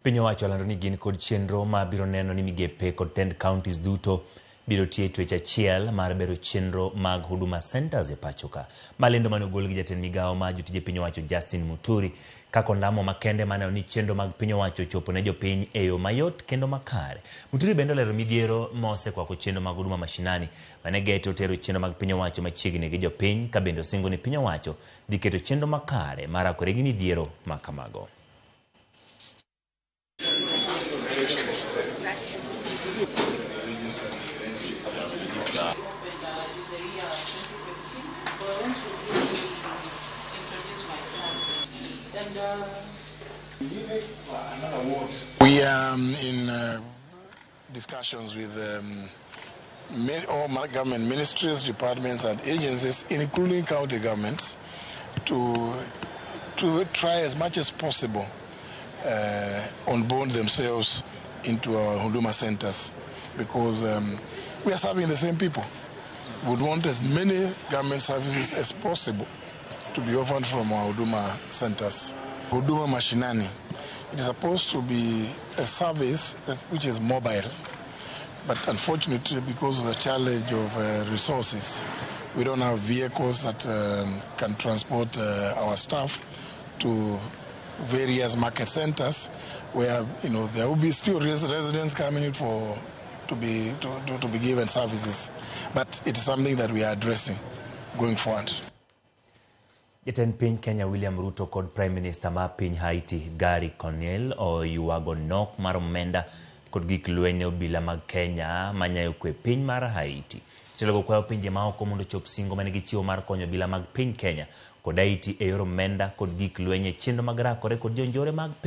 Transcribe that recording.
Piny owacho olando ni gin kod chenro ma biro neno ni migepe kod tend counties duto biro tiyo e twech achiel mar bero chenro mag Huduma Centers e pacho ka. Ma lendo mane ogol gi jatend migawo mar jotije piny owacho Justin Muturi kaka ondamo makende mar neno ni chenro mag piny owacho ochopo ne jopiny e yo mayot kendo makare. Muturi bende olero midhiero mosekwako chenro mag Huduma Mashinani mane geto tero chenro mag piny owacho machiegni gi jopiny ka bende osingo ni piny owacho dhi keto chenro makare mar rakore gi midhiero ma kamago. We are in discussions with all government ministries, departments and agencies, including county governments, to try as much as possible onboard themselves into our Huduma centers, because we are serving the same people. We would want as many government services as possible to be offered from our Huduma centers. Huduma Mashinani, it is supposed to be a service which is mobile, but unfortunately, because of the challenge of resources, we don't have vehicles that can transport our staff to various market centers where there will be still residents coming for to be given services, but it is something that we are addressing going forward. Jatend piny Kenya William Ruto kod Prime Minister ma piny Haiti Garry Conille oywago nok mar omenda kod gik lweny ne obila mag Kenya manyayo kwe piny mar Haiti. Jotelogo kwayo pinje maoko mondo ochop singo mane gichiwo mar konyo obila mag piny Kenya kod Haiti e yor omenda kod gik lweny e chenro mag rakore kod jonjore mag